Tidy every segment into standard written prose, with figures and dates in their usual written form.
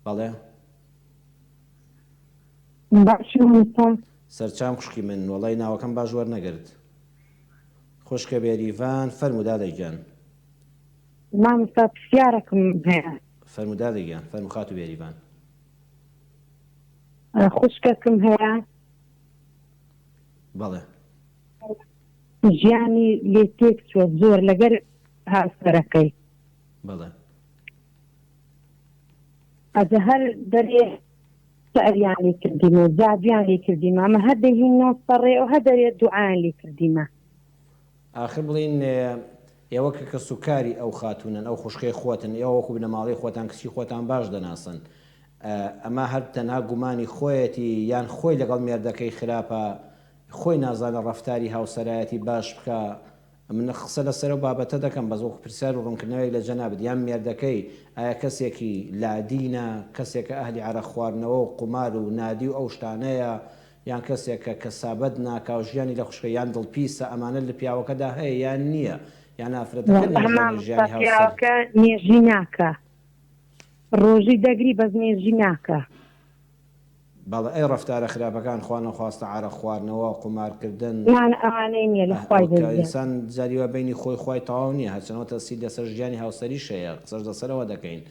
بەڵێ. باشی مامۆستا. سەرچاوم خوشکی من وەڵای ناوەکەم باش وەرنەگرت خوشکە بێریڤان فەرموو دادە گیان. مامۆستا پرسیارەکم هەیە. فەرموو دادە گیان فەرموو خاتوو بێریڤان. خوشکەکم هەیە. بەڵێ. ژیانی لێ تێک چوە زۆر لەگەر هاوسەرەکەی. بەڵێ. ئەجە هەر دەرێ سعریان لێ کردیمە و جادویان لێ کردیمە ئەمە هەر دەیهیننەوە سەر ڕێ و هەر دەرێ دوعایان لێ کردیمە. ئاخر بڵێین ئێوە کە کەسوکاری ئەو خاتوونەن، ئەو خوشکەی خۆتن، ئێوە وەکو بنەماڵەی خۆتان کچی خۆتان باش دەناسن، ئەمە هەر تەنها گومانی خۆیەتی یان خۆی لەگەڵ مێردەکەی خراپە، خۆی نازانێ ڕەفتاری هاوسەرایەتی باش بکا، من قسە لەسەر ئەو بابەتە دەکەم بەس وەکو پرسیار و ڕوونکردنەوەیەک لە جەنابت یان مێردەکەی ئایا کەسێکی لادینە کەسێکە ئەهلی عەرەق خواردنەوە و قومار و نادی و ئەو شتانەیە یان کەسێکە کەسابەت ناکا و ژیانی لە خوشکە یان دڵپیسە ئەمانە لە پیاوەکەدا هەیە یان نییە یان ئافرەتەکە وەڵا نازانێ مامۆستا ژیانی هاوسەر پیاوەکە نوێژی ناکا ڕۆژی دەگری بەس نوێژی ناکا. بەڵێ ئەی ڕەفتارە خراپەکان خوا نەخواستە عەرەق خواردنەوە قومار کردن. نا نا ئەوانەی نیە لە ئه خوای ئەوە کە بەزیاد. ئینسان جاری وا بەینی خۆی خوای تەواو نیە هەرچەنەوە تەئسیر لەسەر ژیانی هاوسەریش هەیە قسەش لەسەر ئەوە دەکەین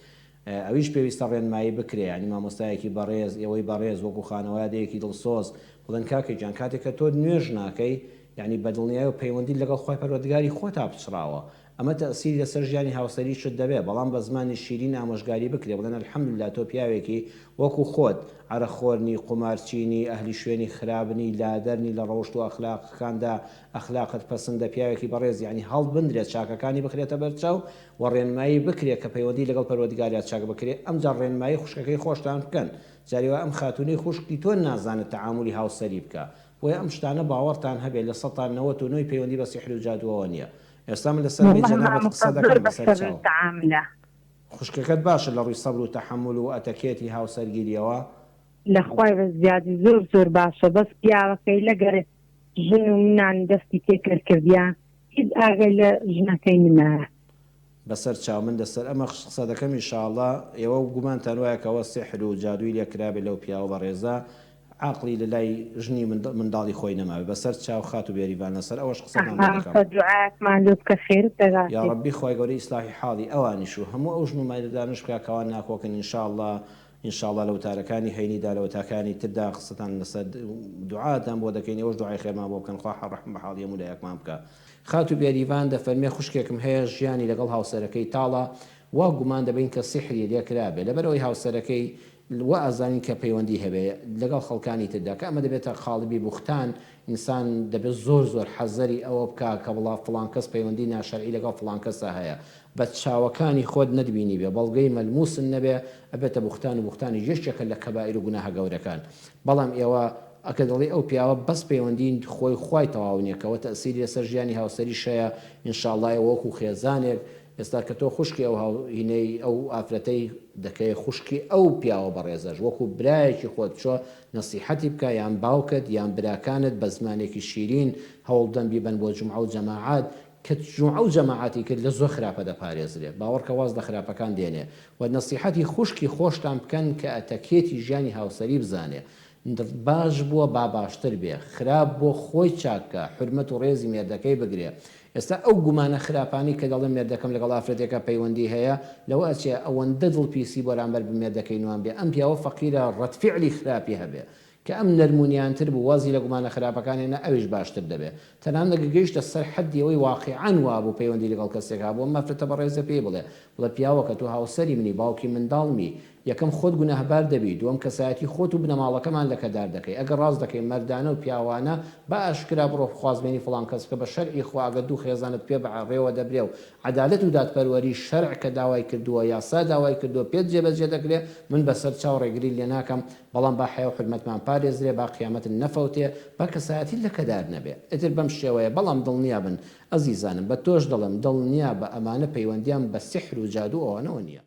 ئەویش پێویستە ڕێنمایی بکرێ یانی مامۆستایەکی بەڕێز ئێوەی بەڕێز وەکو خانەوادەیەکی دڵسۆز بڵێن کاکە گیان کاتێک کە تۆ نوێژ ناکەی یانی بەدڵنیایەوە پەیوەندیت لەگەڵ خوای پەروەردگاری خۆتا پچڕاوە ئەمە تەئسیری لەسەر ژیانی هاوسەریشت دەبێ بەڵام بە زمانی شیرین ئامۆژگاری بکرێ بڵێن الحمدللە تۆ پیاوێکی وەکو خۆت عەرەق خۆر نی قومارچی نی ئەهلی شوێنی خراپ نی لادەر نی لە ڕەوشت و ئەخلاقەکاندا ئەخلاقت پەسندە پیاوێکی بەڕێزی یانی هەڵبندرێ چاکەکانی بخرێتە بەرچاو و ڕێنمایی بکرێ کە پەیوەندی لەگەڵ پەروەردگاریا چاک بکرێ ئەمجا ڕێنمایی خوشکەکەی خۆشتان بکەن جاری وا ئەم خاتوونەی خوشکی تۆ نازانێ تەعامولی هاوسەری بکا بۆیە ئەم شتانە باوەڕتان هەبێ لە سەتا 99 ی پەیوەندی بە سیحر و جادووەوە نیە ئێستا من لەسەر مەی وەڵا جەنابت مامۆستا قسە زۆر دەکەم بە بەسەر سەبر چاو. تەعاملە. خوشکەکەت باشە لە ڕووی سەبر و تەحەمول و ئەتەکێتی هاوسەرگیریەوە؟ لە خوای بە زیادی زۆر زۆر باشە بەس پیاوەکەی لەگەر ژن و منانی دەستی تێکەل کردیە هیچ ئاگای لە ژنەکەی نمایە. بەسەر چاو من لەسەر ئەمە قسە دەکەم ئیشاڵا ئێوە گومانتان وایە کە ئەوە سیحر و جادووی لێ کرابێ لەو پیاوە بەڕێزە عەقڵی لە لای ژنی منداڵی خۆی نەمابێ بەسەر چاو خاتوو بێریڤان لەسەر ئەوەش قسەتان بۆ دەکەم. مامۆستا دوعایەکمان لۆ بکە خێرت دەگاتێ. یاڕەبی خوای گەورە ئیسلاحی حاڵی ئەوانیش و هەموو ئەو ژن و مێردانەش بکا کەوا ناکۆکن ان شاء اللە ان شاء اللە لە وتارەکانی هەینیدا لە وتاکانی تردا قسەتان لەسەر دوعاتان بۆ دەکەین ئێوەش دوعای خێرمان بۆ بکەن خوا ڕەحم بە حاڵی هەموو لایەکمان بکا. خاتوو بێریڤان دەفەرمێ خوشکێکم هەیە ژیانی لەگەڵ هاوسەرەکەی تاڵە وا گومان دەبەین کە سیحری لێکرابێ لەبەرئەوەی هاوسەرەکەی وا ئەزانین کە پەیوەندی هەبێ لەگەڵ خەڵکانی تردا کە ئەمە دەبێتە قاڵبی بوختان ئینسان دەبێ زۆر زۆر حەزەری ئەوە بکا کە بڵا فڵان کەس پەیوەندی ناشەرعی لەگەڵ فڵان کەسا هەیە بە چاوەکانی خۆت نەتبینیبێ بەڵگەی مەلموست نەبێ ئەبێتە بوختان و بوختانیش یەکێکە لە کەبائیر و گوناهە گەورەکان بەڵام ئێوە ئەکە دەڵێی ئەو پیاوە بەس پەیوەندی خۆی خوای تەواو نیە کەوە تەئسیری لەسەر ژیانی هاوسەریش هەیە ان شاء اللە ئێوە وەکو خێزانێک ئێستا کە تۆ خوشکی ئەو هاو هینەی ئەو ئافرەتەی دەکەی خوشکی ئەو پیاوە بەڕێزەش وەکو برایەکی خۆت بچۆ نەسیحەتی بکە یان باوکت یان براکانت بە زمانێکی شیرین هەوڵبدەن بیبەن بۆ جومعە و جەماعەت کە جومعە و جەماعەتی کرد لە زۆر خراپە دەپارێزرێ باوەڕکە واز لە خراپەکان دێنێ وە نەسیحەتی خوشکی خۆشتان بکەن کە ئەتەکێتی ژیانی هاوسەری بزانێ باش بووە با باشتر بێ خراپ بووە خۆی چاک کا حورمەت و ڕێزی مێردەکەی بگرێ ئێستا ئەو گومانە خراپانەی کە دەڵێن مێردەکەم لەگەڵ ئافرەتێکا پەیوەندی هەیە لەوە ئەچێ ئەوەندە دڵ پیسی بەرامبەر بە مێردەکەی نوان بێ ئەم پیاوە فەقیرە ڕەد فیعلی خراپی هەبێ کە ئەم نەرم و نیانتر بوو وازی لە گومانە خراپەکان هێنا ئەویش باشتر دەبێ تەنانەت گەر گەیشتە سەر حەدی ئەوەی واقیعەن وابوو پەیوەندی لەگەڵ کەسێک هەبوو ئەم ئافرەتە بەڕێزە پێی بڵێ بڵێ پیاوەکە تۆ هاوسەری منی باوکی منداڵمی یەکەم خۆت گوناهبار دەبی، دووەم کەسایەتی خۆت و بنەماڵەکەمان لەکەدار دەکەی، ئەگەر ڕاست دەکەی مەردانە و پیاوانە بە ئاشکرا بڕۆ خوازبێنی فڵان کەس بکە بە شەرعی خوا ئەگەر دوو خێزانت پێ بە ڕێوە دەبرێ و عەدالەت و دادپەروەری شەرع کە داوای کردووە یاسا داوای کردووە پێت جێبەجێ دەکرێ من بەسەر چاو ڕێگریت لێ ناکەم بەڵام با حەیا و حورمەتمان پارێزرێ با قیامەتت نەفەوتێ با کەسایەتیت لەکەدار نەبێ ئیتر بەم شێوەیە بەڵام دڵنیا بن ئەزیزانم بە تۆش دەڵێم دڵنیا بە ئەمانە پەیوەندیان بە سیحر و جادوو ئەوانەوە نیە.